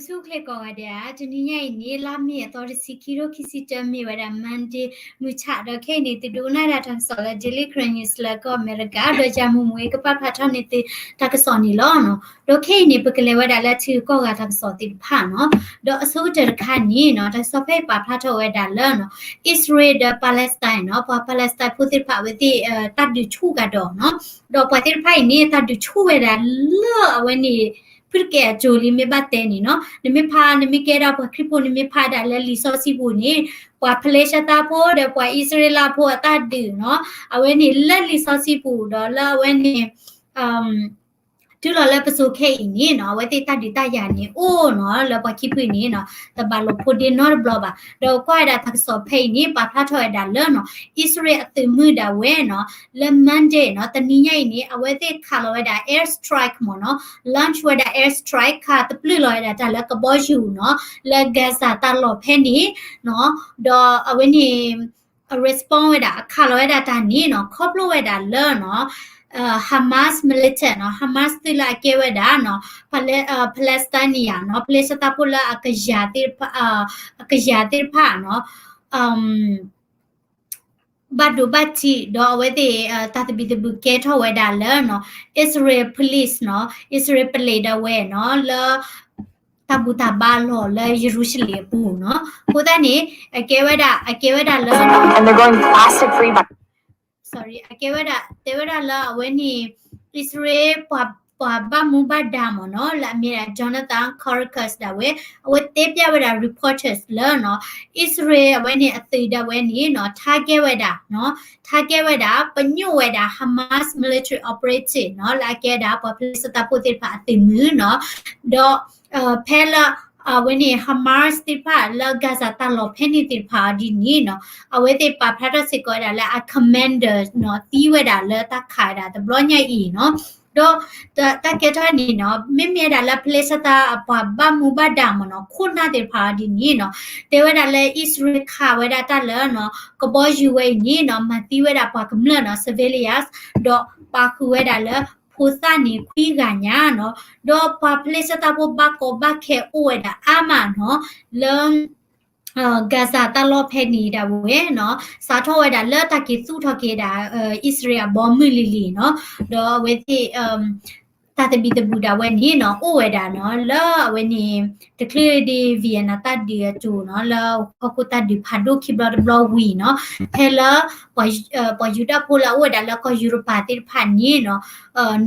ဆူၣ်ချ့ကိးဂၤဒဲးဧါ, တနံၤညါအံၤန့ၣ် လါမ့ၤအသီတဆံခံ ခံထိခံဆံတၢ မ့ၢ်ဝဲဒၣ် Monday မုၢ်ဆၣ်ဒီး ခဲအံၤန့ၣ် သုဒိကနၣ်ဝဲဒၣ်တၢ်ကစီၣ်လၢ Daily Karen News လၢကီၢ်အမဲရကၤ ဒီးယၤမုၢ်မူကပာ်ဖျါထီၣ်န့ၢ်သုတၢ်ကစီၣ်န့ၣ်လီၤ. ဒီးခဲအံၤန့ၣ် ပကလဲၤဝဲဒၣ်လၢထံဂုၤကီၢ်ဂၤတၢ်ကစီၣ်သ့ၣ်တဖၣ်နီၤ. ဒီးအဆိကတၢၢ်တခါန့ၣ်နီၤ တၢ်ကစီၣ်ဖဲအံၤပာ်ဖျါထီၣ်ဝဲဒၣ်လၢနီၤ အံၣ်စရ့လးဒီး Palestine နီၤ, ပှၤ Palestine ဖိသ့ၣ်တဖၣ်အဝဲသ့ၣ် တၢ်ဒုးဆူၣ်ကဒီးနီၤ. ဒီးပှၤသ့ၣ်တဖၣ်အံၤန့ၣ် တၢ်ဒုးဆူၣ်ဝဲဒၣ်လၢအဝဲန့ၣ် ဖုတကဲအကၠိၤလံ မ့ၢ်ဘၣ်တဲန့ၣ်နီၤ, နမ့ၢ်ဖး နမ့ၢ်ကဲဒၣ်ပှၤခရံာ်ဖိ နမ့ၢ်ဖးဒၣ်လၢလံာ်စီဆှံပူၤန့ၣ် ပှၤဖလ့ၡသးဖိဒီးပှၤအံၣ်စရ့လးဖိအတၢ်ဒုးနီၤ, အဝဲန့ၣ်လၢလံာ်စီဆှံပူၤဒီးလၢအဝဲန့ၣ် တုၤလီၤလၢပစိၤခဲအံၤန့ၣ်နီၤ အဝဲသ့ၣ်တၢ်ဒုးတၢ်ယၤန့ၣ်အိၣ်နီၤ လၢပှၤခံဖုအံၤန့ၣ်နီၤ တဘၣ်လိာ်ဖိးဒ့နီတဘျီဘၣ်. ဒီးကွၢ်ဝဲဒၣ်တၢ်ကစီၣ်ဖဲအံၤန့ၣ် ပာ်ဖျါထီၣ်ဝဲဒၣ်လၢနီၤ အံၣ်စရ့လးအသုးမုၢ်ဒၣ်ဝဲနီၤ လၢ Monday နီၤ တနံၤညါအံၤန့ၣ် အဝဲသ့ၣ်ခးလီၤဝဲဒၣ် air strike မ့ၢ်နီၤ, launch ဝဲဒၣ် air strike ခးတပျုာ်လီၤဝဲဒၣ်တၢ်လၢကဘီယူၤနီၤ လၢ Gaza တၢ်လီၢ်ဖဲန့ၣ်နီၤ, ဒီးအဝဲန့ၣ် အ respond ဝဲဒၣ် အခးလီၤဝဲဒၣ်တၢ်န့ၣ်နီၤ ခီဖျိဝဲဒၣ်လၢနီၤ Hamas militant နီၤ Hamas သုးလၢအကဲဝဲဒၣ်နီၤ Pale- အ Palestinian နီၤ ဖလ့ၡသးဖိလၢအကယၤသ့ၣ်တဖၣ် အကယၤသ့ၣ်တဖၣ်နီၤ ဘၣ်ဒိဘၣ်ထံး ဒီးအဝဲသ့ၣ် တၢ်သဘံၣ်သဘုၣ်ကဲထီၣ်ဝဲဒၣ်လၢနီၤ Israel police နီၤ Israel ပလံးဒၣ်ဝဲနီၤ လၢ တၢ်ဘူၣ်တၢ်ဘါလီၢ်လၢယရူၤၡလ့ၣ်အပူၤနီၤ. အဃိသတးန့ၣ် အကဲဝဲဒၣ် အကဲဝဲဒၣ်လၢ And they're going plastic free, but sorry အကဲဝဲဒၣ် တဲဝဲဒၣ်လၢအဝဲန့ၣ် အံၣ်စရ့လး ပှၤ ပှၤဘၣ်မူဘၣ်ဒါမ့ၢ်နီၤ လၢအမ့ၢ်ဒၣ် Jonathan Conricus ဒၣ်ဝဲ အဝဲတဲပျၢ်ဝဲဒၣ် reporters လၢနီၤ အံၣ်စရ့လး အဝဲန့ၣ်အသုးဒၣ်ဝဲန့ၣ်နီၤ target ဝဲဒၣ်နီၤ target ဝဲဒၣ် ပညိၣ်ဝဲဒၣ် Hamas military operative နီၤ လၢအကဲဒၣ်ပှၤဖလ့ၡသးဖိသ့ၣ်တဖၣ်အသုးမုၢ်နီၤ ဒီး ဖဲလၢ အဝဲန့ၣ် Hamas သ့ၣ်တဖၣ်လၢ Gaza တၢ်လီၢ်ဖဲန့ၣ်သ့ၣ်တဖၣ်အီၤဒ်န့ၣ်နီၤ အဝဲသ့ၣ်ပာ်ဖျါထီၣ်စ့ၢ်ကီးဝဲဒၣ်လၢအ commander နီၤ သံဝဲဒၣ်လၢတၢ်ခးဝဲဒၣ်တဘျီညါအံၤနီၤ ဒီး တၢ်ကဲထီၣ်န့ၣ်နီၤ မ့မ့ၢ်ဝဲဒၣ်လၢဖလ့ၡသးအပှၤဘၣ်မူဘၣ်ဒါမ့ၢ်နီၤ ခိၣ်နၢ်သ့ၣ်တဖၣ်အီၤဒ်န့ၣ်နီၤ တဲဝဲဒၣ်လၢအံၣ်စရ့လးခးဝဲဒၣ်တၢ်လၢနီၤ ကဘီယူၤဝဲအံၤန့ၣ်နီၤ မၤသံဝဲဒၣ်ပှၤကမျၢၢ်နီၤ civilians ဒီးပာ်ဃုာ်ဝဲဒၣ်လၢ ဖိသၣ်န့ၣ်ခွံဂၤညါနီၤ ဒီးပှၤဖလ့ၡသးဖိဘၣ်ကီဘၣ်ခဲအိၣ်ဝဲဒၣ်အါမးနီၤ လၢ Gaza တၢ်လီၢ်ဖဲန့ၣ်ဒၣ်ဝဲနီၤ စးထီၣ်ဝဲဒၣ်လၢတၢ်က့ၤသူၣ်ထီၣ်က့ၤဒၣ် အံၣ်စရ့လးအဘီအမုၢ်လံၤလံၤနီၤ ဒီးအဝဲသ့ၣ် တၢ်သဘံၣ်သဘုၣ်ဒၣ်ဝဲန့ၣ်နီၤ အိၣ်ဝဲဒၣ်နီၤ လၢအဝဲန့ၣ် တချုးဒ် Vienna တၢ်ဒုးအကၠိၤနီၤ လၢဟီၣ်ခိၣ်တၢ်ဒုးဖးဒိၣ်ခံဘျီတဘျီဝံၤနီၤ ဖဲလၢ ပှၤယူဒၤဖိလၢအအိၣ်ဝဲဒၣ်လၢကီၢ်ယူရပၤသ့ၣ်တဖၣ်န့ၣ်နီၤ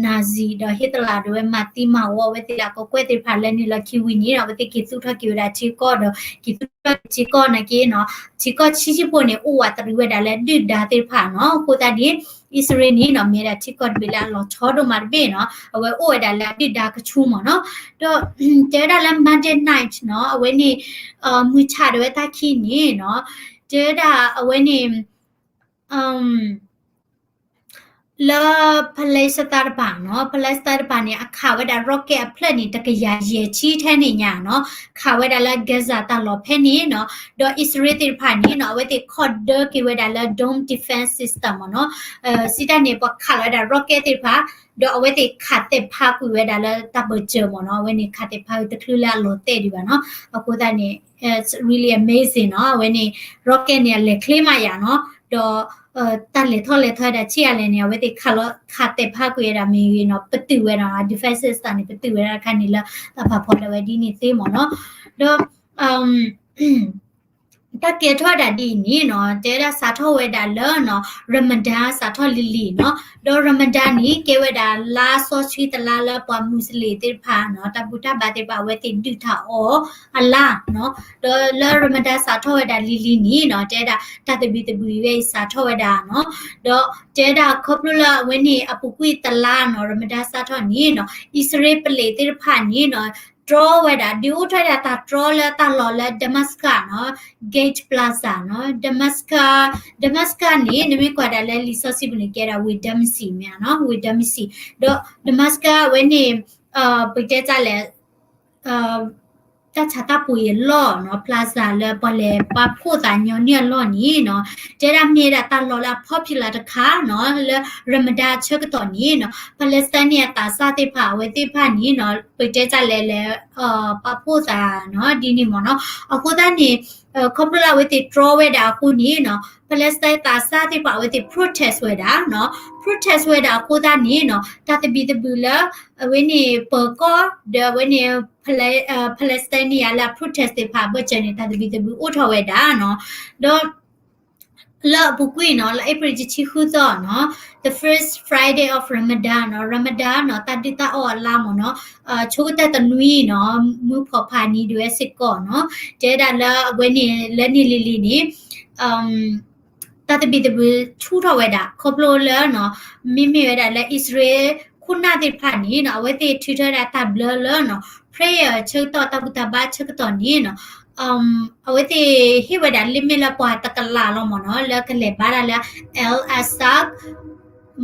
Nazi ဒီး Hitler ဒၣ်ဝဲမၤသံမၤဝီဝဲသ့ၣ်လၢကကွဲၢ်သ့ၣ်တဖၣ်လၢနုာ်လီၤခံဝံၤန့ၣ်နီၤ အဝဲသ့ၣ်က့ၤသူၣ်ထီၣ်က့ၤဝဲဒၣ်ထံကီၢ်ဒီး က့ၤသူၣ်ထီၣ်က့ၤထံကီၢ်နာ်က့နီၤ ထံကီၢ်ဆံးဆံးဖိန့ၣ် အိၣ်ဝးတရံးဝဲဒၣ်လၢဒုၣ်ဒါသ့ၣ်တဖၣ်နီၤ အဃိသတးန့ၣ် အံၣ်စရ့လးန့ၣ်နီၤ မ့ၢ်ဝဲဒၣ်ထံကီၢ်တဘ့ၣ်လၢအလီၤဆီဒိၣ်မးတဘ့ၣ်နီၤ အဝဲအိၣ်ဝဲဒၣ်လၢအဒုၣ်ဒါကဆူမ့ၢ်နီၤ ဒီး တဲဝဲဒၣ်လၢ Monday night နီၤ အဝဲန့ၣ် မုၢ်ဆၣ်ဒၣ်ဝဲတၢ်ခံန့ၣ်နီၤ တဲဝဲဒၣ်အဝဲန့ၣ် လၢ ဖလ့ၡသးတပၤနီၤ ဖလ့ၡသးတပၤန့ၣ် အခးဝဲဒၣ် rocket အဖျၢၣ်န့ၣ် တကယၤယဲၢ်ဆံထဲန့ၣ်ညါနီၤ ခးဝဲဒၣ်လၢ Gaza တၢ်လီၢ်ဖဲန့ၣ်နီၤ ဒီးအံၣ်စရ့လးသ့ၣ်တဖၣ်န့ၣ်နီၤ အဝဲသ့ၣ်ခီၣ်ဒၢက့ၤဝဲဒၣ်လၢ dome defense system မ့ၢ်နီၤ စံးတၢ်န့ၣ် ပှၤခးလီၤဝဲဒၣ် rocket သ့ၣ်တဖၣ် ဒီးအဝဲသ့ၣ်ခးသဲးဖးကွံာ်ဝဲဒၣ်လၢတၢ်ပၢၢ်စၢၤမ့ၢ်နီၤ အဝဲန့ၣ်ခးသဲးဖးကွံာ်တချုးလၢအလီၤတဲာ်ဒံးဘၣ်နီၤ အဃိသတးန့ၣ် it's really amazing နီၤ အဝဲန့ၣ် rocket န့ၣ် အလဲၤချ့မးယၤနီၤ ဒီး တၢ်လဲၤထီၣ်လဲၤထီဝဲဒၣ်ဆံးအါလဲၣ်န့ၣ် အဝဲသ့ၣ်ခးလီၤ ခးသဲးဖးကွံာ်ဝဲဒၣ်မ့ၢ်ဂ့ၤနီၤ ပတုာ်ဝဲဒၣ် defense system န့ၣ် ပတုာ်ဝဲဒၣ်တခါန့ၣ်လၢ တၢ်ဖးဖီလၢဝဲဒ်န့ၣ်သ့မ့ၢ်နီၤ ဒီး တၢ်ကဲထီၣ်ဝဲဒၣ်ဒ်အံၤန့ၣ်နီၤ တဲဝဲဒၣ်စးထီၣ်ဝဲဒၣ်လၢနီၤ Ramadan စးထီၣ်လံၤလံၤနီၤ ဒီး Ramadan န့ၣ် ကဲဝဲဒၣ်လါစီဆှံတလါလၢပှၤမူးစလ့ၣ်သ့ၣ်တဖၣ်နီၤ တၢ်ဘူၣ်တၢ်ဘါသ့ၣ်တဖၣ် အဝဲသ့ၣ်ဒုၣ်တၢ်အီၣ်အလါနီၤ ဒီးလၢ Ramadan စးထီၣ်ဝဲဒၣ်လံၤလံၤန့ၣ်နီၤ တဲဝဲဒၣ်တၢ်သဘံၣ်သဘုၣ်ဝဲအံၤစးထီၣ်ဝဲဒၣ်နီၤ ဒီးတဲဝဲဒၣ်ခီဖျိလၢအဝဲန့ၣ် အပူၤကွံာ်တလါနီၤ Ramadan စးထီၣ်န့ၣ်နီၤ အံၣ်စရ့လးပလံးသ့ၣ်တဖၣ်န့ၣ်နီၤ တြီဝဲဒၣ် ဒုးအိၣ်ထီၣ်ဝဲဒၣ်တၢ်တြီလၢတၢ်လီၢ်လၢ Damascus နီၤ Gate Plaza နီၤ Damascus Damascus န့ၣ် နမ့ၢ်ကွၢ်ဒၣ်လၢလံာ်စီဆှံပူၤန့ၣ် ကဲဒၣ်ဝ့ၢ်ဒၤမစံးမ့ၢ်ဧါနီၤ ဝ့ၢ်ဒၤမစံး ဒီး Damascus အဝဲန့ၣ် ပတဲတၢ်လဲၣ် တၢ်ဆါတၢ်ပှ့ၤအလီၢ်နီၤ plaza လၢပှၤလဲၤပာ်ဖှိၣ်သးညီနုၢ်အလီၢ်န့ၣ်နီၤ, တဲဒၣ်မ့ၢ်ဝဲဒၣ်တၢ်လီၢ်လၢအ popular တခါနီၤ လၢ Ramadan ဆၢကတီၢ်န့ၣ်နီၤ Palestine န့ၣ်အသးစၢ်သ့ၣ်တဖၣ် အဝဲသ့ၣ်တဖၣ်န့ၣ်နီၤ ပတဲတၢ်လဲၤလဲၤ ပာ်ဖှိၣ်သးနီၤ ဒ်န့ၣ်မ့ၢ်နီၤ. အဃိသတးန့ၣ် ခီဖျိလၢအဝဲသ့ၣ်တြီဝဲဒၣ်အဃိန့ၣ်နီၤ Palestine သးစၢ်သ့ၣ်တဖၣ် အဝဲသ့ၣ် protest ဝဲဒၣ်နီၤ, protest ဝဲဒၣ်အဃိသတးန့ၣ်နီၤ တၢ်သဘံၣ်သဘုၣ်လၢ အဝဲန့ၣ်ပၢၤကီၢ်ဒီးအဝဲန့ၣ် Palestine န့ၣ်ယါလၢအ protest သ့ၣ်တဖၣ်အဘၢၣ်စၢၤန့ၣ် တၢ်သဘံၣ်သဘုၣ်အိၣ်ထီၣ်ဝဲဒၣ်နီၤ, ဒီး လၢအပူၤကွံာ်နီၤ လၢ April တဆံဃုသီနီၤ the first Friday of Ramadan နီၤ Ramadan နီၤ တၢ်ဒုၣ်တၢ်အီၣ်အလါမ့ၢ်နီၤ, ဆိကတၢၢ်တနွံနီၤ မုၢ်ဖီဖးနံၤဒုးဝဲစ့ၢ်ကီးနီၤ, တဲဒၣ်လၢအဝဲန့ၣ် လၢနံၣ်လံၤလံၤန့ၣ် တၢ်သဘံၣ်သဘုၣ်ဆူၣ်ထီၣ်ဝဲဒၣ် ခီဖျိလၢနီၤ မ့မ့ၢ်ဝဲဒၣ်လၢအံၣ်စရ့လးခိၣ်နၢ်သ့ၣ်တဖၣ်န့ၣ်နီၤ အဝဲသ့ၣ်ထုးထီၣ်ဝဲဒၣ်တၢ်ဘျၢလၢနီၤ prayer ဆၢကတီၢ်တၢ်ဘူၣ်တၢ်ဘါဆၢကတီၢ်န့ၣ်နီၤ အဝဲသ့ၣ်ဟ့ၣ်ဝဲဒၣ် limit လၢပှၤတကလးလီၤမ့ၢ်နီၤ လၢကလဲၤဘါတၢ်လၢ Al-Aqsa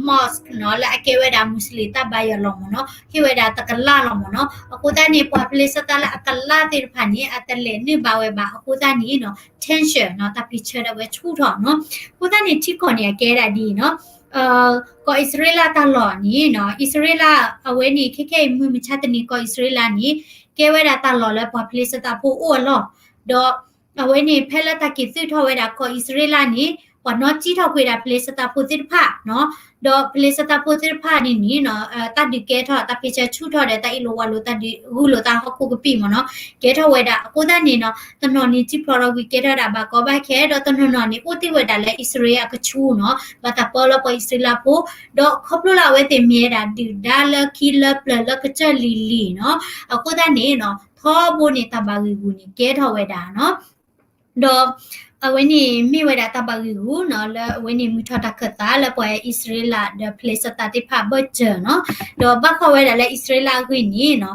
Mosque နီၤ လၢအကဲဝဲဒၣ်မူးစလ့ၣ်တၢ်ဘါယွၤလီၤမ့ၢ်နီၤ ဟ့ၣ်ဝဲဒၣ်တကလးလီၤမ့ၢ်နီၤ. အဃိသတးန့ၣ် ပှၤဖလ့ၡသးလၢအကလးသ့ၣ်တဖၣ်န့ၣ် အတလဲၤနုာ်ဘၣ်ဝဲဘၣ် အဃိသတးန့ၣ်နီၤ tension နီၤ တၢ်ဖံးဆၢဒၣ်ဝဲဆူၣ်ထီၣ်နီၤ. အဃိသတးန့ၣ် ထံကီၢ်န့ၣ် အကဲဒၣ်ဒ်အံၤနီၤ ကီၢ်အံၣ်စရ့လးတၢ်လီၢ်န့ၣ်နီၤ အံၣ်စရ့လးအဝဲန့ၣ် ခဲခဲအံၤမုၢ်မဆါတနံၤ ကီၢ်အံၣ်စရ့လးန့ၣ် ကဲဝဲဒၣ်တၢ်လီၢ်လၢပှၤဖလ့ၡသးဖိအိၣ်အလီၢ်, ဒီး အဝဲန့ၣ် ဖဲလၢတၢ်က့ၤသုးထီၣ်ဝဲဒၣ်ကီၢ်အံၣ်စရ့လးန့ၣ် ပှၤနီၣ်ကံၣ်ထီၣ်ကွံာ်ဒၣ်ဖလ့ၡသးဖိသ့ၣ်တဖၣ်နီၤ, ဒီးဖလ့ၡသးဖိသ့ၣ်တဖၣ်န့ၣ်န့ၣ်နီၤ တၢ်ဒုးကဲထီၣ် တၢ်ဖံးဆၢဆူၣ်ထီၣ်ဒီး တၢ်အ့ၣ်လိာ်ဝါလိာ် တၢ်ဒုးဂုာ်လိာ်သးဟီၣ်ခိၣ်ကပံာ်မ့ၢ်နီၤ ကဲထီၣ်ဝဲဒၣ် အဃိသတးန့ၣ်နီၤ တနီၤန့ၣ် စံၣ်ဖျိးထီၣ်ကွံာ်ကဲထီၣ်ဝဲဒၣ်ဘၣ်ကီဘၣ်ခဲ ဒီးတနီၤနီၤန့ၣ် အိၣ်တ့ၢ်ဝဲဒၣ်လၢအံၣ်စရ့လးအကဆူးနီၤ ဘၣ်တၢ်ပၢလၢပှၤအံၣ်စရ့လးဖိ, ဒီးခီဖျိလၢအဝဲသ့ၣ်မ့ၢ်ဝဲဒၣ်ဒုၣ်ဒါလၢခံလၢပျၢၤလၢကစၢၢ်လံၤလံၤနီၤ အဃိသတးန့ၣ်နီၤ ထီဘိန့ၣ် တၢ်ဘၣ်ဂံာ်ဂူာ်န့ၣ် ကဲထီၣ်ဝဲဒၣ်နီၤ ဒီးအဝဲန့ၣ်မ့ၢ်ဝဲဒၣ်တၢ်ဘၣ်ဂံာ်ဂူာ်နီၤ လၢအဝဲန့ၣ်မုၢ်ထီၣ်တၢ်ခၢၣ်သးလၢပှၤအံၣ်စရ့လးဒီးဖလ့ၡသးသ့ၣ်တဖၣ်ဘၢၣ်စၢၤနီၤ, ဒီးဘၣ်ဃးဝဲဒၣ်လၢအံၣ်စရ့လးအဂ့ၢ်န့ၣ်နီၤ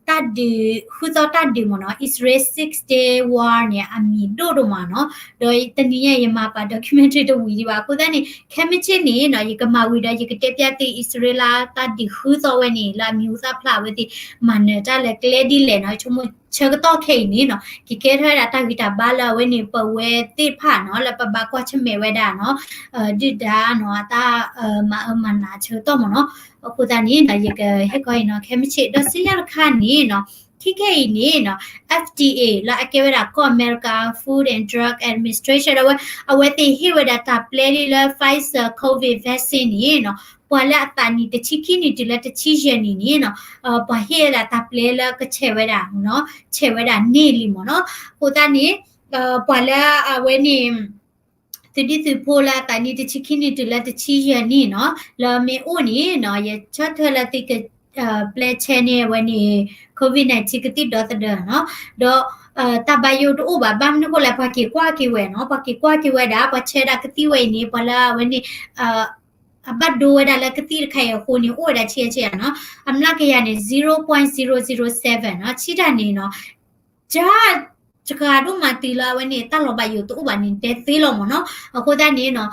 တၢ်ဒုး ဃုသီတၢ်ဒုးမ့ၢ်နီၤ အံၣ်စရ့လး Six Day War န့ၣ် အမံၤဒိၣ်ဒိၣ်မးနီၤ, ဒီးတနံၤညါယမၤပာ် documentary တဝံၤဒံးဘၣ် အဃိသတးန့ၣ် ခဲမုၢ်ဆ့ၣ်န့ၣ်နီၤ ယကမၤဝံၤဒီး ယကတဲပျးသုအံၣ်စရ့လးတၢ်ဒုးဃုသီဝဲန့ၣ် လၢအမံၤဟူသၣ်ဖျါဝဲသ့ၣ် မၤနၢၤတၢ်လၢကျဲဒ်လဲၣ်နီၤ ဆိကမိၣ်ဆၢကတီၢ်ခဲအံၤန့ၣ်နီၤ ကကဲထီၣ်ဝဲဒၣ်တၢ်ဂံၢ်တၢ်ဘါလၢအဝဲန့ၣ် ပဝဲသ့ၣ်တဖၣ်နီၤ လၢပဘၣ်ကွၢ်ဆၢၣ်မဲာ်ဝဲဒၣ်နီၤ ဒုၣ်ဒါနီၤ အတၢ်မၤအၢမၤနးဆၢကတီၢ်မ့ၢ်နီၤ, အဃိသတးန့ၣ်နီၤ ယကဟဲကီအံၤနီၤ ခဲမုၢ်ဆ့ၣ် ဒီးစံၣ်ညီၣ်တခါန့ၣ်နီၤ ခဲခဲအံၤန့ၣ်နီၤ F D A လၢအကဲဝဲဒၣ်ကီၢ်အမဲရကၤ Food and Drug Administration ဒီးဝဲ အဝဲသ့ၣ်ဟ့ၣ်ဝဲဒၣ်တၢ်ပျဲလံလၢ Pfizer COVID vaccine န့ၣ်နီၤ ပှၤလၢအသးနံၣ်တဆံခံနံၣ်တုၤလၢတဆံယဲၢ်နံၣ်န့ၣ်နီၤ ပှၤဟ့ၣ်ဝဲဒၣ်တၢ်ပျဲလၢကဆဲးဝဲဒၣ် ဆဲးဝဲဒၣ်န့ၢ်လံမ့ၢ်နီၤ, အဃိသတးန့ၣ် ပှၤလၢအဝဲန့ၣ် သုးဒံၣ်သုးဖိလၢအသးနံၣ်တဆံခံနံၣ်တုၤလၢတဆံယဲၢ်နံၣ်နီၤ လၢမ့ၢ်အိၣ်န့ၣ်နီၤ ယဆၢထၢၣ်လၢသုက ပျဲဆဲန့ၢ်အဝဲန့ၣ် COVID nineteen ကသံၣ်ဒီသဒၢနီၤ, ဒီး တၢ်ဘၣ်ယိၣ်တအိၣ်ဘၣ် ဘၣ်မနုၤဃိလဲၣ် ပှၤက့ၤကွၢ်က့ၤဝဲနီၤ ပှၤက့ၤကွၢ်က့ၤဝဲဒၣ် ပှၤဆဲဒၣ်ကသံၣ်ဝဲအံၤန့ၣ် ပှၤလၢအဝဲန့ၣ် အဘၣ်ဒိဝဲဒၣ်လၢကသံၣ်တခါအံၤအဃိန့ၣ် အိၣ်ဝဲဒၣ်ဆံးဆံးဧါနီၤ, အမျးကယၤန့ၣ် zero point zero zero seven နီၤ ဆံးတၢ်န့ၣ်နီၤ က တဂၤဒိၣ်မးတုၤလၢအဝဲန့ၣ် တၢ်လီၤဘၣ်ယိၣ်တအိၣ်ဘၣ်န့ၣ် တဲသ့လီၤမ့ၢ်နီၤ, အဃိသတးန့ၣ်နီၤ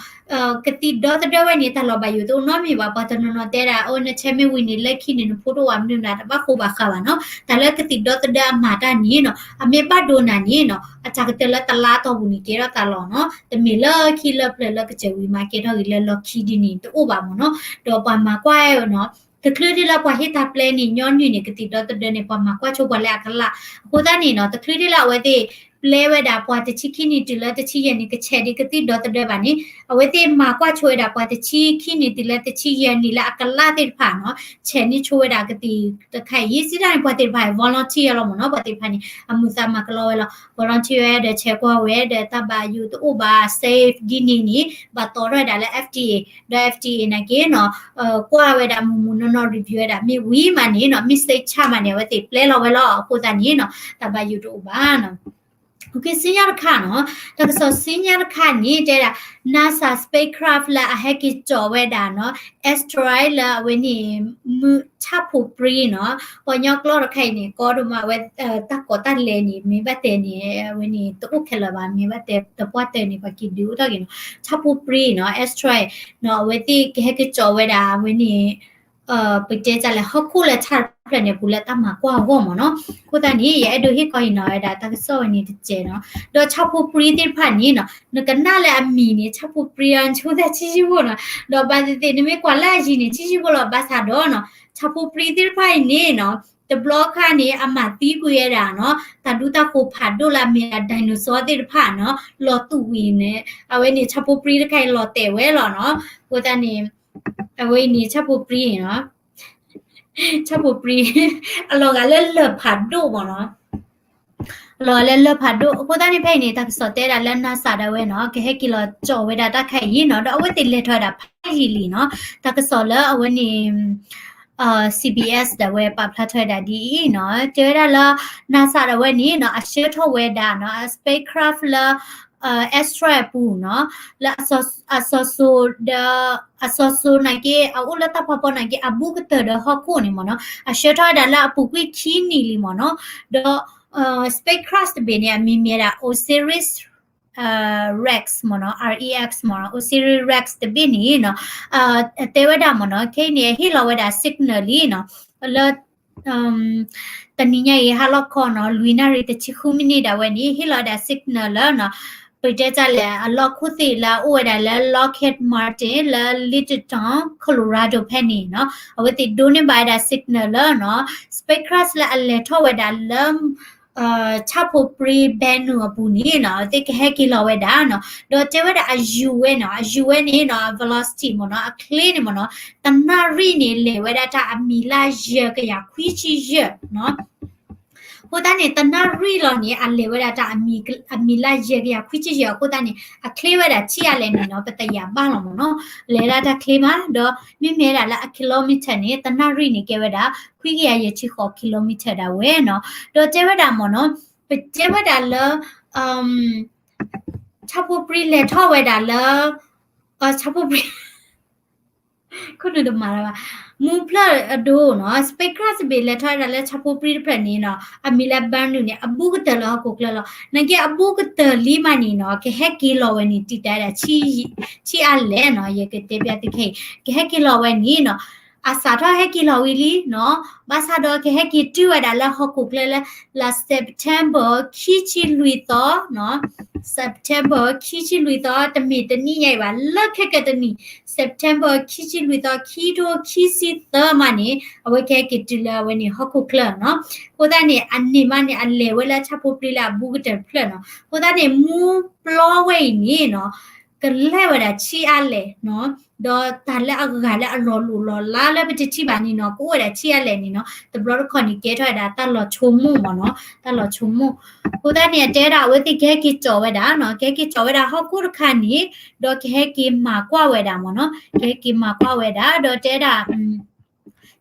ကသံၣ်ဒီသဒၢဝဲန့ၣ် တၢ်လီၤဘၣ်ယိၣ်တအိၣ်နီတမံၤဘၣ်, ပှၤတနီၤနီၤတဲဒၣ် အိၣ် နဆဲမ့ၢ်ဝံၤန့ၣ် လၢခံန့ၣ် နဖိတအိၣ်ဘၣ်မနုၤမတၤ တဘၣ်ဃိဘၣ်ဃးဘၣ်နီၤ, တၢ်လၢကသံၣ်ဒီသဒၢအမၤတၢ်န့ၣ်နီၤ အမ့ၢ်ဘၣ်ဒိနၤန့ၣ်နီၤ အတၢ်ကတၢၢ်လၢတလါတီၢ်ပူၤန့ၣ် ကဲထီၣ်သးလီၤနီၤ, တမ့ၢ်လၢခံလၢပျၢၤလၢကစၢၢ်ဝံၤမး ကဲထီၣ်ဂ့ၤလၢလီၢ်ခံဒ်န့ၣ် တအိၣ်ဘၣ်မ့ၢ်နီၤ, ဒီးပှၤမၤကွၢ်နီၤ တချုးဒ်လၢပှၤဟ့ၣ်တၢ်ပျဲန့ၣ် ညီနုၢ်န့ၣ် ကသံၣ်ဒီသဒၢန့ၣ် ပှၤမၤကွၢ်ဆိပှၤလၢအကလး, အဃိသတးန့ၣ်နီၤ တချုးဒ်လၢအဝဲသ့ၣ် ပျဲဝဲဒၣ်ပှၤတဆံခံနံၣ်တုၤလၢတဆံယဲၢ်နံၣ် ကဆဲးဒ်ကသံၣ်ဒီသဒၢဘၣ်န့ၣ် အဝဲသ့ၣ်မၤကွၢ်ဆိဝဲဒၣ် ပှၤတဆံခံနံၣ်တုၤလၢတဆံယဲၢ်နံၣ်လၢအကလးသ့ၣ်တဖၣ်နီၤ ဆဲးန့ၢ်ဆိဝဲဒၣ်ကသံၣ်တခါအံၤ စံးတၢ်န့ၣ် ပှၤသ့ၣ်တဖၣ် volunteer လီၤမ့ၢ်နီၤ, ပှၤသ့ၣ်တဖၣ်န့ၣ် အမုာ်သးမၤကလီဝဲလီၤ, volunteer ဝဲဒီးဆဲးကွၢ်ဝဲဒီး တၢ်ဘၣ်ယိၣ်တအိၣ်ဘၣ် safe ဒ်န့ၣ်န့ၣ် ဘၣ်တီထီၣ်ဝဲဒၣ်လၢ F D A ဒီး F D A နာ်က့နီၤ ကွၢ်ဝဲဒၣ်မုၢ်မုၢ်နီၢ်နီၢ် review ဝဲဒၣ် မ့ၢ်ဝံၤမးန့ၣ်နီၤ မ့ၢ်စိတ်ချမးန့ၣ် အဝဲသ့ၣ်ပျဲလီၤဝဲလီၤ. အဃိသတးန့ၣ်နီၤ တၢ်ဘၣ်ယိၣ်တအိၣ်ဘၣ်နီၤ. စံညါတခါနီၤ, တၢ်ကစီၣ်စံညါတခါန့ၣ် တဲဒၣ် NASA spacecraft လၢအဟဲက့ၤကၠီၣ်ဝဲဒၣ်နီၤ asteroid လၢအဝဲန့ၣ် မုၢ်ဆၣ်ဖိပြံနီၤ, ပှၤကညီကျိာ်တခါအံၤန့ၣ် ကီဒိၣ်မးဝဲ တၢ်ကိးတၢ်လဲၤန့ၣ် မ့ၢ်ဘၣ်တဲန့ၣ် အဝဲန့ၣ် တအိၣ်ခဲလၢာ်ဘၣ်, မ့ၢ်ဘၣ်တဲတပှၢ်တၢၢ်န့ၣ် ပှၤက့ၤဒုးအိၣ်ထီၣ်က့ၤနီၤ, ဆၣ်ဖိပြံနီၤ asteroid နီၤ အဝဲသ့ၣ်ကဟဲက့ၤကၠီၣ်ဝဲဒၣ် အဝဲန့ၣ် ပတဲတၢ်လဲၣ် ဟီၣ်ခိၣ်လၢဆၣ်တဖျၢၣ်န့ၣ် ပူၤလၢတၢ်မၤကွၢ်အဂီၢ်မ့ၢ်နီၤ. အဃိသတးန့ၣ် ယအဲၣ်ဒိးဟ့ၣ်ခီအံၤနီၤဝဲဒၣ် တၢ်ကစီၣ်ဝဲန့ၣ်တစဲးနီၤ. ဒီးဆၣ်ဖိပြံသ့ၣ်တဖၣ်န့ၣ်နီၤ နကနၣ်လၢအမံၤန့ၣ် ဆၣ်ဖိပြံအဆိသၣ်ဆံးဆံးဖိနီၤ. ဒီးဘၣ်သ့ၣ်သ့ၣ် နမ့ၢ်ကွၢ်လၢအယံၤန့ၣ် ဆံးဆံးဖိလီၤ. ဘၣ်ဆၣ်ဒီးနီၤ ဆၣ်ဖိပြံသ့ၣ်တဖၣ်အံၤန့ၣ်နီၤ တဘျီခါန့ၣ် အမၤသံကွံာ်ဝဲဒၣ်နီၤ တၢ်ဒူတၢ်ဃိၤဖးဒိၣ်လၢအမ့ၢ်ဒၣ် dinosaur သ့ၣ်တဖၣ်နီၤ လီၤတူာ်ဝံၤန့ၣ် အဝဲန့ၣ် ဆၣ်ဖိပြံတခါအံၤလီၤတဲာ်ဝဲလီၤနီၤ. အဃိသတးန့ၣ် အဝဲအံၤန့ၣ် ဆၣ်ဖိပြံနီၤ ဆၣ်ဖိပြံ အလီၤဂာ်လၢလၢၢ်ဖးဒိၣ်မ့ၢ်နီၤ. အလီၤဂာ်လၢလၢၢ်ဖးဒိၣ် အဃိသတးန့ၣ် ဖဲအံၤန့ၣ် တၢ်ကစီၣ်တဲဒၣ်လၢ NASA ဒၣ်ဝဲနီၤ ကဟဲက့ၤလီၤကၠီၣ်ဝဲဒၣ်တၢ်ခါအံၤနီၤ ဒီးအဝဲသ့ၣ်လဲၤထီၣ်ဝဲဒၣ်ဖးယံာ်လံနီၤ. တၢ်ကစီၣ်လၢအဝဲန့ၣ် CBS ဒၣ်ဝဲပာ်ဖျါထီၣ်ဝဲဒၣ်ဒ်အံၤနီၤ တဲဝဲဒၣ်လၢ NASA ဒၣ်ဝဲန့ၣ်နီၤ အဆှၢထီၣ်ဝဲဒၣ်နီၤ အ spacecraft လၢ asteroid အပူၤနီၤ လၢအစီၤစိၤဒီး အစီၤစိၤနာ်က့ အအိၣ်လၢတၢ်ဖးဖီနာ်က့ အဘူးကတၢၢ်ဒီးဟီၣ်ခိၣ်န့ၣ်မ့ၢ်နီၤ အဆှၢထီၣ်ဝဲဒၣ်လၢအပူၤကွံာ်ခံနံၣ်လံမ့ၢ်နီၤ. ဒီး spacecraft တဘ့ၣ်န့ၣ် အမံၤမ့ၢ်ဝဲဒၣ် Osiris Rex မ့ၢ်နီၤ REX မ့ၢ်နီၤ Osiris Rex တဘ့ၣ်န့ၣ်နီၤ တဲဝဲဒၣ်မ့ၢ်နီၤ ခဲအံၤန့ၣ် ဟ့ၣ်လီၤဝဲဒၣ် signal လံနီၤ လၢ တနံၤညါအံၤဟါလီၤခီနီၤ လွံၢ်နၣ်ရံၣ်တဆံဃုမံးနံးဒၣ်ဝဲန့ၣ် ဟ့ၣ်လီၤဝဲဒၣ် signal လၢနီၤ ပတဲတၢ်လဲၣ် အလီၢ်ခိၣ်သ့ၣ်လၢအအိၣ်ဝဲဒၣ်လၢ Lockheed Martin လၢ Littleton Colorado ဖဲန့ၣ်နီၤ အဝဲသ့ၣ်ဒိးန့ၢ်ဘၣ်ဝဲဒၣ် signal လၢနီၤ spacecraft လၢအလဲၤထီၣ်ဝဲဒၣ်လၢ ဆၣ်ဖိပြံ Bennu အပူၤန့ၣ်နီၤ အဝဲသ့ၣ်ကဟဲက့ၤလီၤဝဲဒၣ်နီၤ ဒီးတဲဝဲဒၣ်အယုၢ်ဝဲနီၤ အယုၢ်ဝဲန့ၣ်နီၤ velocity မ့ၢ်နီၤ အချ့န့ၣ်မ့ၢ်နီၤ တနၣ်ရံၣ်န့ၣ် လဲၤဝဲဒၣ်တၢ်အမံၤလၢယဲၢ်ကယၤခွံဆံယဲၢ်နီၤ အဃိသတးန့ၣ် တနၣ်ရံၣ်လီၤန့ၣ် အလဲၤဝဲဒၣ်တၢ်အမံၤ အမံၤလၢယဲၢ်ကယၤခွံဆံယဲၢ် အဃိသတးန့ၣ် အချ့ဝဲဒၣ်ထံအါလဲၣ်န့ၣ်နီၤ ပတယာ်ဘၣ်လီၤမ့ၢ်နီၤ လဲၤဒၣ်တၢ်ချ့မး ဒီးမ့မ့ၢ်ဒၣ်လၢအ kilometer န့ၣ် တနၣ်ရံၣ်န့ၣ် ကဲဝဲဒၣ် ခွံကယၤယဲၢ်ဆံဃိး kilometer ဒၣ်ဝဲနီၤ ဒီးတဲဝဲဒၣ်မ့ၢ်နီၤ ပတဲဝဲဒၣ်လၢ ဆၣ်ဖိပြံလဲၤထီၣ်ဝဲဒၣ်လၢ ဆၣ်ဖိပြံ ခိၣ်နူာ်တမၤလၢၤဘၣ် မူဖျၢၣ်အဒိနီၤ spacecraft တဘ့ၣ်လဲၤထီၣ်ဝဲဒၣ်လၢဆၣ်ဖိပြံတဖျၢၣ်န့ၣ်နီၤ အမံၤလၢ Bennu န့ၣ် အဘူးကတၢၢ်လၢဟီၣ်ခိၣ်ချၢလီၤ. နာ်က့အဘူးကတၢၢ်လံမးန့ၣ်နီၤ ကဟဲက့ၤလီၤဝဲန့ၣ် တံာ်တာ်ဝဲဒၣ် ထံအါလဲၣ်နီၤ ယကတဲပျၢ်သုခဲအံၤ ကဟဲက့ၤလီၤဝဲန့ၣ်နီၤ အစးထီၣ်ဟဲက့ၤလီၤဝံၤလံနီၤ ဘၣ်ဆၣ်ဒီးကဟဲက့ၤတုၤဝဲဒၣ်လၢဟီၣ်ခိၣ်ချၢလၢ လါ September ခံဆံလွံၢ်သီနီၤ September ခံဆံလွံၢ်သီ တမ့ၢ်တနံၣ်ညါအံၤဘၣ် လၢခဲကတနံၣ် September ခံဆံလွံၢ်သီ ခံထိခံဆံသၢမးန့ၣ် အဝဲကဟဲက့ၤတုၤလၢအဝဲန့ၣ်ဟီၣ်ခိၣ်ချၢနီၤ အဃိသတးန့ၣ် အန့ၣ်မးန့ၣ် အလဲၤဝဲလၢဆၣ်ဖိပြံလၢအဘူးကတၢၢ်တဖျၢၣ်နီၤ အဃိသတးန့ၣ် မူပျီဝဲအံၤန့ၣ်နီၤ ကလဲၤဝဲဒၣ်ထံအါလဲၣ်နီၤ ဒီးတၢ်လၢအဂၤလၢအလီၤလိၣ်လီၤလးလၢပတထံၣ်ဘၣ်န့ၣ်နီၤ ကအိၣ်ဝဲဒၣ်ထံအါလဲၣ်န့ၣ်နီၤ တဘျီတခီၣ်န့ၣ် ကဲထီၣ်ဝဲဒၣ်တၢ်လီၤဆိကမိၣ်မ့ၢ်နီၤ တၢ်လီၤဆိကမိၣ် အဃိသတးန့ၣ် အတဲဝဲဒၣ်အဝဲသ့ၣ်ကဟဲက့ၤကၠီၣ်ဝဲဒၣ်နီၤ ကဟဲက့ၤကၠီၣ်ဝဲဒၣ်ဟီၣ်ခိၣ်တခါန့ၣ် ဒီးကဟဲက့ၤမၤကွၢ်ဝဲဒၣ်မ့ၢ်နီၤ ကဟဲက့ၤမၤကွၢ်ဝဲဒၣ် ဒီးတဲဝဲဒၣ်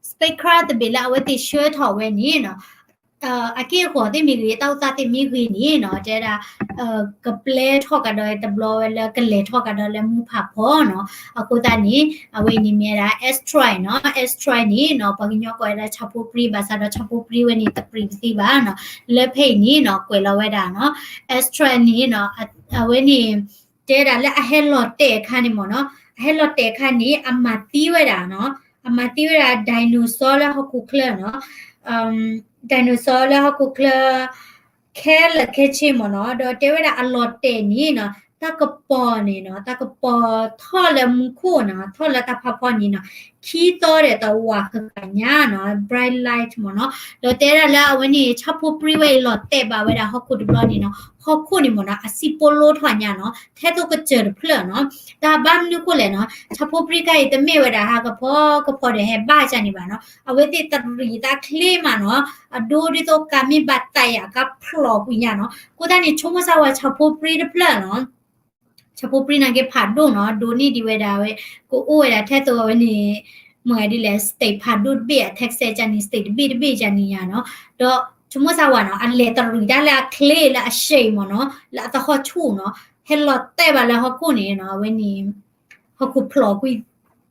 spacecraft တဘ့ၣ်လၢအဝဲသ့ၣ်ဆှၢထီၣ်ဝဲန့ၣ်နီၤ အက့ၢ်အဂီၤသ့ၣ်မ့ၢ်ဂ့ၤ တၢ်အိၣ်သးသ့ၣ်မ့ၢ်ဂ့ၤန့ၣ်နီၤ တဲဝဲဒၣ် ကပျဲထီၣ်ကဒီးတဘျီဝဲလၢကလဲၤထီၣ်ကဒီးလၢမူဖးဖီနီၤ အဃိသတးန့ၣ် အဝဲအံၤန့ၣ်မ့ၢ်ဝဲဒၣ် asteroid နီၤ asteroid န့ၣ်နီၤ ပှၤကညီကိးဝဲဒၣ်ဆၣ်ဖိပြံ ဘၣ်ဆၣ်ဒီးဆၣ်ဖိပြံဝဲန့ၣ် တပြံးပသံဘၣ်နီၤ လၢဖဲအံၤန့ၣ်နီၤ ကွဲးလီၤဝဲဒၣ်နီၤ asteroid န့ၣ်နီၤ အဝဲန့ၣ် တဲဒၣ်လၢအဟဲလီၤတဲာ်အခါန့ၣ်မ့ၢ်နီၤ အဟဲလီၤတဲာ်အခါန့ၣ် အမၤသံဝဲဒၣ်နီၤ အမၤသံဝဲဒၣ် dinosaur လၢဟီၣ်ခိၣ်ချၢနီၤ dinosaur လၢဟီၣ်ခိၣ်ချၢ ခဲလၢာ်ခဲဆ့မ့ၢ်နီၤ ဒီးတဲဝဲဒၣ်အလီၤတဲာ်န့ၣ်နီၤ တၢ်ကပီၤန့ၣ်နီၤ တၢ်ကပီၤထီၣ်လၢမူခိၣ်နီၤ ထီၣ်လၢတၢ်ဖးဖီန့ၣ်နီၤ ခံသီဒီးတဝးဃၣ်ဃၣ်ညါနီၤ bright light မ့ၢ်နီၤ ဒီးတဲဒၣ်လၢအဝဲန့ၣ် ဆၣ်ဖိပြံဝဲအံၤလီၤတဲာ်ဘၣ်ဝဲဒၣ်ဟီၣ်ခိၣ်တဘျီန့ၣ်နီၤ ဟီၣ်ခိၣ်န့ၣ်မ့ၢ်နီၤ အစံၣ်ပိၢ်လိထီၣ်ညါနီၤ ထဲသိးကစၢၢ်တဖျၢၣ်နီၤ တၢ်ဘၣ်မနုၤဃိလဲၣ်နီၤ ဆၣ်ဖိပြံခါအံၤတမ့ၢ်ဝဲဒၣ်ဟးကဖီကဖီဒီးဟဲဘၣ်ကန့ၣ်ဘၣ်နီၤ အဝဲသ့ၣ်တရံးသးချ့မးနီၤ အဒိဒ်သိးကးမ့ၢ်ဘၣ်တၢ်အံၤအကါဖျိးကွံာ်ညါနီၤ အဃိသတးန့ၣ် ဆိကမိၣ်စၢ်ဝဲဆၣ်ဖိပြံတဖျၢၣ်နီၤ ဆၣ်ဖိပြံနာ်က့ဖးဒိၣ်နီၤ ဒိးန့ၢ်ဒံးဝဲဒၣ်ဝဲ ကအိၣ်ဝဲဒၣ်ထဲသိးအဝဲန့ၣ် မ့ၢ်ဒ်လဲၣ် state ဖးဒိၣ်တဘ့ၣ်အ Texas ကန့ၣ် state တဘ့ၣ်တဘ့ၣ်ကန့ၣ်ညါနီၤ ဒီးဆိကမိၣ်စၢ်ဝဲနီၤ အလဲၤတရံးတၢ်လၢအချ့လၢအစဲးမ့ၢ်နီၤ လၢအသဟီၣ်ဆူၣ်နီၤ ဟဲလီၤတဲာ်ဘၣ်လၢဟီၣ်ခိၣ်န့ၣ်နီၤ အဝဲန့ၣ် ဟီၣ်ခိၣ်ဖျိးကွံာ် ဖျိး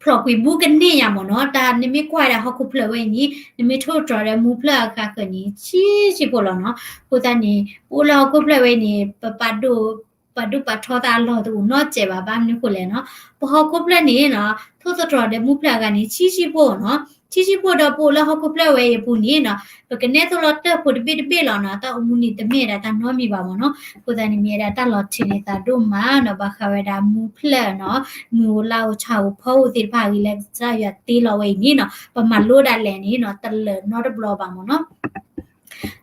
ကွံာ်ဘူးကန့ၢ်ညါမ့ၢ်နီၤ တၢ်နမ့ၢ်ကွၢ်ဝဲဒၣ်ဟီၣ်ခိၣ်ဖျၢၣ်ဝဲအံၤန့ၣ် နမ့ၢ်ထိၣ်သတြီၤဒီးမူဖျၢၣ်အဃၣ်ဃၢၤန့ၣ် ဆံးဆံးဖိလီၤနီၤ အဃိသတးန့ၣ် ပအိၣ်လၢဟီၣ်ခိၣ်ဖျၢၣ်ဝဲအံၤန့ၣ် ပပာ်ဒိၣ် ပာ်ဒိၣ်ပာ်ထီသးအလီၢ်တအိၣ်နီတစဲးဘၣ် ဘၣ်မနုၤဃိလဲၣ်နီၤ ပဟီၣ်ခိၣ်ဖျၢၣ်န့ၣ်နီၤ ထိၣ်သတြီၤဒီးမူဖျၢၣ်အဂၤန့ၣ် ဆံးဆံးဖိနီၤ ထံဆံးဖိဒီးပအိၣ်လၢဟီၣ်ခိၣ်ဖျၢၣ်ဝဲအံၤအပူၤန့ၣ်နီၤ ပကနဲသိးလီၤတၢၢ်ဖိတဘ့ၣ်တဘ့ၣ်လီၤနီၤ. တၢ်အိၣ်မူန့ၣ်တမ့ၢ်ဒၣ်တၢ်နီတမံၤဘၣ်မ့ၢ်နီၤ. အဃိသတးန့ၣ်မ့ၢ်ဝဲဒၣ်တၢ်လီၤထံးန့ၣ်သးဒိၣ်မးနီၤ ဘၣ်ဃးဝဲဒၣ်မူဖျၢၣ်နီၤ မုၢ်ဧိၤလါဧိၤဆၣ်ဧိၤဖီဧိၤသ့ၣ်တဖၣ်အဂ့ၢ်လၢကစၢ်ယွၤတ့လီၤဝဲအံၤန့ၣ်နီၤ ပမၤလိဒၣ်လဲာ်န့ၣ်နီၤ တလၢာ်နီတဘျီဘၣ်မ့ၢ်နီၤ.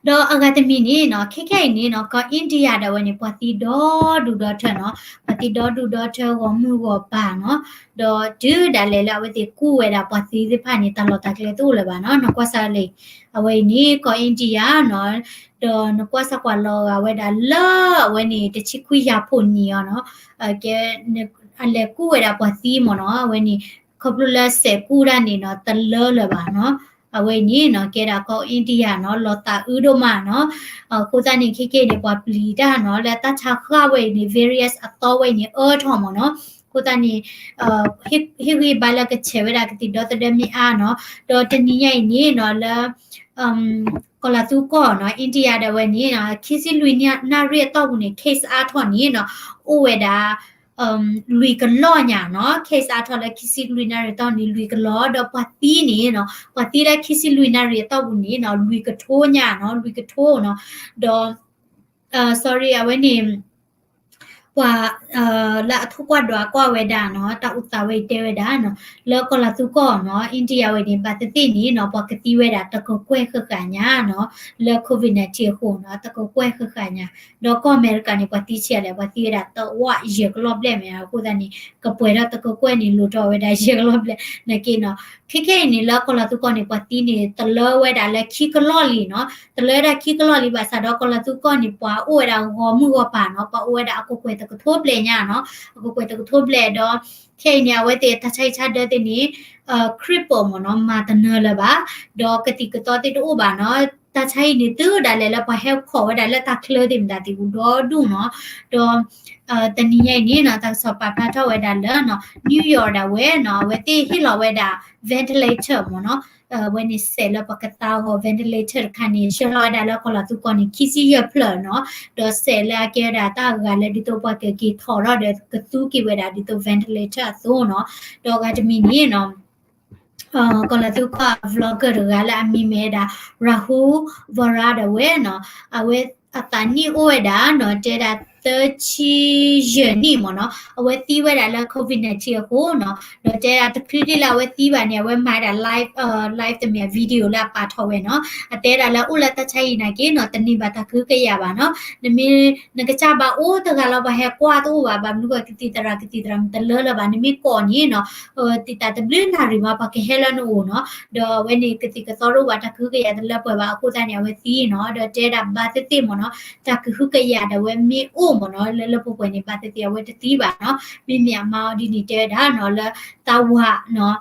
ဒီးအဂၤတမံၤန့ၣ်နီၤ ခဲခဲအံၤန့ၣ်နီၤ ကီၢ် India ဒၣ်ဝဲန့ၣ် ပှၤသံဒီဒူၣ်ဒီထၢနီၤ ပှၤသံဒီဒူၣ်ဒီထၢဂီၤမုၢ်ဂီၤပၤနီၤ ဒီးတုၤဒၣ်လဲာ်လၢအဝဲသ့ၣ်ကူၣ်ဝဲဒၣ်ပှၤသံသ့ၣ်တဖၣ်န့ၣ် တၢ်လီၤတၢ်ကျဲတအိၣ်လၢၤဘၣ်နီၤ နကွၢ်စၢ်လံ အဝဲအံၤန့ၣ် ကီၢ် India နီၤ ဒီးနကွၢ်စၢ်ကွၢ်လီၤဂာ်ဝဲဒၣ်လၢအဝဲန့ၣ် တဆံခွံယၤဖိနံၤအီၤနီၤ ကဲ အလဲၤကူၣ်ဝဲဒၣ်ပှၤသံမ့ၢ်နီၤ အဝဲန့ၣ် ခီဖျိလၢစဲးကူၣ်တၢ်န့ၣ်နီၤ တလၢလၢၤဘၣ်နီၤ အဝဲအံၤန့ၣ်နီၤ ကဲဒၣ်ကီၢ် India နီၤ လီၤသးအုးဒိၣ်မးနီၤ အဃိသတးန့ၣ် ခဲကဲန့ၣ် ပှၤပျံၤတၢ်နီၤ လၢတၢ်ဆါဃၢ်ဝဲအံၤန့ၣ် various အသီဝဲအံၤန့ၣ် အၢထီၣ်မ့ၢ်နီၤ အဃိသတးန့ၣ် ဟ့ၣ်ဂံၢ်ဘါလၢကဆဲးဝဲဒၣ်ကသံၣ်ဒီသဒၢမ့ၢ်အါနီၤ ဒီးတနံၤညါအံၤန့ၣ်နီၤ လၢ ကီၤလၤသူကီၢ်နီၤ India ဒၣ်ဝဲန့ၣ် ခံဆံလွံၢ်နၣ်ရံၣ်အတီၢ်ပူၤန့ၣ် case အါထီၣ်န့ၣ်နီၤ အိၣ်ဝဲဒၣ် လွံၢ်ကလီၢ်ညါနီၤ case အါထီၣ်လၢခံဆံလွံၢ်နၣ်ရံၣ်အတီၢ်န့ၣ် လွံၢ်ကလီၢ် ဒီးပှၤသံန့ၣ်နီၤ ပှၤသံလၢခံဆံလွံၢ်နၣ်ရံၣ်အတီၢ်ပူၤန့ၣ်နီၤ လွံၢ်ကထိညါနီၤ လွံၢ်ကထိနီၤ ဒီး sorry အဝဲန့ၣ် ပှၤ လၢအထိၣ်ကွၢ်ဒွးကွၢ်ဝဲဒၣ်နီၤ တၢ်အိၣ်သးဝဲအံၤတဲဝဲဒၣ်နီၤ လၢကီၤလၤသူကီၢ်နီၤ India ဝဲန့ၣ် ဘၣ်သ့ၣ်သ့ၣ်န့ၣ်နီၤ ပှၤကသံဝဲဒၣ်တကကွဲၢ်ဃၣ်ဃၣ်ညါနီၤ လၢ COVID nineteen အဃိနီၤ တကကွဲၢ်ဃၣ်ဃၣ်ညါ ဒီးကီၢ်အမဲရကၤန့ၣ် ပှၤသံဆံးလဲၣ် ပှၤသံဝဲဒၣ်တဝးယဲၢ်ကလီၢ်ဘျဲၣ်မ့ၢ်နီၤ အဃိသတးန့ၣ် ကပှဲၤထီၣ်တကကွဲၢ်န့ၣ် လိၣ်ထီၣ်ဝဲဒၣ်ယဲၢ်ကလီၢ်ဘျဲၣ် နာ်က့နီၤ ခဲခဲအံၤန့ၣ် လၢကီၤလၤသူကီၢ်န့ၣ် ပှၤသံန့ၣ် တလၢဝဲဒၣ်လၢခံကလီၢ်လံနီၤ တလၢဝဲဒၣ်ခံကလီၢ်လံဘၣ်ဆၣ်ဒီး ကီၤလၤသူကီၢ်န့ၣ် ပှၤအိၣ်ဝဲဒၣ်ဂီၤမုၢ်ဂီၤပၤနီၤ ပှၤအိၣ်ဝဲဒၣ်အကကွဲၢ်တကထိဘျဲၣ်ညါနီၤ အကကွဲၢ်တကထိဘျဲၣ်ဒီး ခဲအံၤန့ၣ် အဝဲသ့ၣ်တၢ်ဆါဟံၣ်ဆါဒၢသ့ၣ်န့ၣ် cripple မ့ၢ်နီၤ မၤတနၢၤလၢၤဘၣ် ဒီးကသံၣ်ကသီသ့ၣ်တအိၣ်ဘၣ်နီၤ တၢ်ဆါဟံၣ်န့ၣ် တုၤဒၣ်လဲာ်လၢပှၤဟဲခိးဝဲဒၣ်လၢတၢ်ချၢသ့ၣ်မတၤသ့ၣ်အိၣ်ဒီဒူၣ်နီၤ ဒီး တနံၤညါအံၤန့ၣ်နီၤ တၢ်ကစီၣ်ပာ်ဖျါထီၣ်ဝဲဒၣ်လၢနီၤ New York ဒၣ်ဝဲနီၤ အဝဲသ့ၣ်ဟ့ၣ်လီၤဝဲဒၣ် ventilator မ့ၢ်နီၤ အဝဲန့ၣ်စဲးလၢပှၤကသါအဂီၢ် ventilator တခါန့ၣ် ဆှၢလီၤဝဲဒၣ်လၢကီၤလၤသူကီၢ်န့ၣ် ခံဆံယဲၢ်ဖျၢၣ်နီၤ ဒီးစဲးလၢအကဲဝဲဒၣ်တၢ်အဂၤလၢဒ်သိးပှၤကက့ၤထီၣ်ထီၣ်ဒီးကသူက့ၤဝဲဒၣ်ဒ်သိး ventilator အသိးနီၤ ဒီးအဂၤတမံၤန့ၣ်နီၤ ကီၤလၤသူကီၢ်အ vlogger တဂၤလၢအမံၤမ့ၢ်ဝဲဒၣ် Rahul Vora ဒၣ်ဝဲနီၤ အဝဲအသးနံၣ်အိၣ်ဝဲဒၣ်နီၤ တဲဒၣ်သၢဆံယဲၢ်နံၣ်မ့ၢ်နီၤ အဝဲသံဝဲဒၣ်လၢ COVID nineteen အဃိနီၤ ဒီးတဲဒၣ်တချုးဒ်လၢအဝဲသံဘၣ်န့ၣ် အဝဲမၤဒၣ် live live တမ့ၢ် video လၢအပာ်ထီၣ်ဝဲနီၤ အတဲဒၣ်လၢအိၣ်လၢတၢ်ဆါဟံၣ်နာ်က့နီၤ တန့ၢ်ဘၣ်တၢ်ကဟုကယာ်ဘၣ်နီၤ နမ့ၢ် နကစၢ်ဘၣ်အိၣ်တဂၤလီၤ ပှၤဟဲကွၢ်တအိၣ်ဘၣ် ဘၣ်မနုၤဃိကသံၣ်သရၣ်ကသံၣ်သရၣ်မတလၢလၢၤဘၣ် နမ့ၢ်ကိးန့ၣ်နီၤ သံၣ်သရၣ်တဘျုးနၣ်ရံၣ်မးပှၤကဟဲလၢနအိၣ်နီၤ ဒီးအဝဲန့ၣ်ကသံၣ်ကသီတအိၣ်ဘၣ် တၢ်ကဟုကယာ်တလၢပှဲၤဘၣ် အဃိသတးန့ၣ် အဝဲသံနီၤ ဒီးတဲဒၣ်ဘၣ်သ့ၣ်သ့ၣ်မ့ၢ်နီၤ တၢ်ကဟုကယာ်ဒၣ်ဝဲမ့ၢ်အိၣ်မ့ၢ်နီၤ လၢလၢပှဲၤပှဲၤန့ၣ် ဘၣ်သ့ၣ်သ့ၣ်အဝဲတသံဘၣ်နီၤ မ့မ့ၢ်အမါအီၤဒ်န့ၣ်တဲဝဲဒၣ်နီၤ လၢသးဝးနီၤ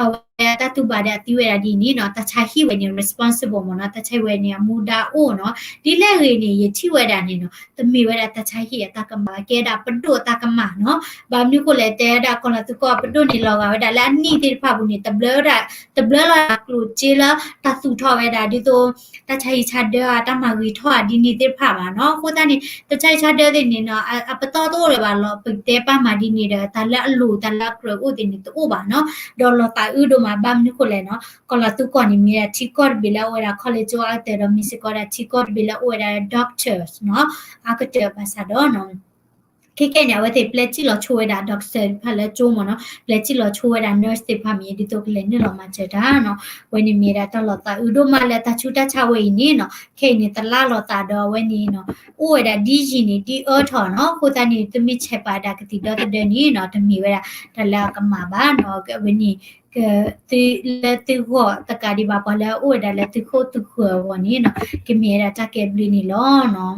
အဝဲတၢ်တူၢ်ဘၣ်ဒီးအသံဝဲဒၣ်ဒ်န့ၣ်နီၤ တၢ်ဆါဟံၣ်ဝဲန့ၣ် responsible မ့ၢ်နီၤ တၢ်ဆါဟံၣ်ဝဲန့ၣ် အမူဒါအိၣ်နီၤ ဒ်လဲၣ်ဂ့ၤန့ၣ် ယထံၣ်ဝဲဒၣ်န့ၣ်နီၤ တမ့ၢ်ဝဲဒၣ်တၢ်ဆါဟံၣ်အတၢ်ကမၣ် ကဲဒၣ်ပဒိၣ်အတၢ်ကမၣ်နီၤ ဘၣ်မနုၤဃိလဲၣ် တဲဝဲဒၣ်ကီၤလၤသူကီၢ်ပဒိၣ်န့ၣ် လီၤဂာ်ဝဲဒၣ်လၢအနံၣ်သ့ၣ်တဖၣ်ပူၤန့ၣ် တဘျၢဝဲဒၣ် တဘျၢလီၤကျိၣ်စ့လၢတၢ်သူၣ်ထီၣ်ဝဲဒၣ်ဒ်သိး တၢ်ဆါဟံၣ်ဆါဒၢ တၢ်မၤဂ့ၤထီၣ်ဒ်န့ၣ်သ့ၣ်တဖၣ်ဘၣ်နီၤ အဃိသတးန့ၣ် တၢ်ဆါဟံၣ်ဆါဒၢသ့ၣ်န့ၣ်နီၤ အပတီၢ်တအိၣ်လၢၤဘၣ်လီၤ ပတဲပာ်မၤဒ်န့ၣ်ဒီး တၢ်လၢအလိၣ် တၢ်လၢအကြၢးအိၣ်သ့ၣ်န့ၣ် တအိၣ်ဘၣ်နီၤ ဒီးလီၤသးအုးဒိၣ်မး ဘၣ်မနုၤဃိလဲၣ်နီၤ ကီၤလၤသူကီၢ်န့ၣ် မ့ၢ်ဒၣ်ထံကီၢ်တဘ့ၣ်လၢအအိၣ်ဝဲဒၣ် college အိၣ်အါကတၢၢ်ဒီး မ့ၢ်စ့ၢ်ကီးဒၣ်ထံကီၢ်တဘ့ၣ်လၢအအိၣ်ဝဲဒၣ် doctors နီၤ အါကတၢၢ်ဘၣ်ဆၣ်ဒီးနီၤ ခဲခဲန့ၣ် အဝဲသ့ၣ်ပျဲစံၣ်လီၤဆိဝဲဒၣ် doctor သ့ၣ်တဖၣ်လၢကၠိမ့ၢ်နီၤ ပျဲစံၣ်လီၤဆိဝဲဒၣ် nurse သ့ၣ်တဖၣ်မ့ၢ် ဒ်သိးကလဲၤနုာ်လီၤမၤစၢၤတၢ်နီၤ အဝဲန့ၣ်မ့ၢ်ဒၣ်တၢ်လီၤသးအုးဒိၣ်မးလၢတၢ်ဆူးတၢ်ဆါဝဲအံၤန့ၣ်နီၤ ခဲအံၤန့ၣ် တလါလီၤသးဒီးအဝဲန့ၣ်နီၤ အိၣ်ဝဲဒၣ်ဒ်ယံာ်န့ၣ် ဒ်အၢထီၣ်နီၤ အဃိသတးန့ၣ် သုမ့ၢ်ဆဲးပာ်ဒၣ်ကသံၣ်ဒီသဒၢန့ၣ်နီၤ တမ့ၢ်ဝဲဒၣ်တၢ်လၢအကမၣ်ဘၣ်နီၤ အဝဲန့ၣ် က သုလၢသုဂီၢ်သကးဒံးဘၣ် ပှၤလၢအအိၣ်ဝဲဒၣ်လၢသုခိၣ်သုဃၢၤအဂီၢ်န့ၣ်နီၤ ကမ့ၢ်ဝဲဒၣ်တၢ်ကဲဘျုးန့ၣ်လီၤနီၤ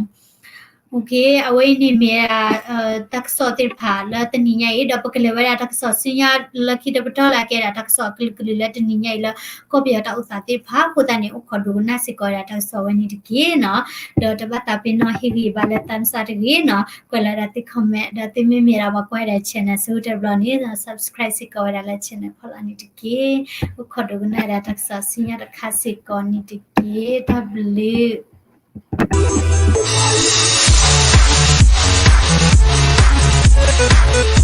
အဝဲအံၤန့ၣ်မ့ၢ်ဝဲဒၣ် တၢ်ကစီၣ်သ့ၣ်တဖၣ်လၢတနံၤညါအံၤ ဒီးပကလဲၤဝဲဒၣ်တၢ်ကစီၣ်ဆူညါလၢခံတပတီၢ်လၢအကဲဒၣ်တၢ်ကစီၣ်အကလုာ်ကလုာ်လၢတနံၤညါအံၤလၢ ကီၢ်ပယီၤတၢ်အိၣ်သးသ့ၣ်တဖၣ်အဃိသတးန့ၣ် အိၣ်ခိးဒိကနၣ်စ့ၢ်ကီးဝဲဒၣ်တၢ်ကစီၣ်ဝဲန့ၣ်တက့ၢ်နီၤ ဒီးတဘၣ်သးပ့ၤနီၣ်ဟ့ၣ်ဂံၢ်ဘါလၢ thumbs up တဂ့ၤနီၤ ကွဲးလီၤဒၣ်သု comment ဒီးသုမ့မ့ၢ်ဒၣ်ပှၤကွၢ်ဝဲဒၣ် channel ဆိတဘျီန့ၣ် subscribe စ့ၢ်ကီးဝဲဒၣ်လၢ channel ဖီလာ်န့ၣ်တက့ၢ် အိၣ်ခိးဒိကနၣ်ဝဲဒၣ်တၢ်ကစီၣ်ဆူညါတခါစ့ၢ်ကီးန့ၣ်တက့ၢ် တၢ်ဘျုး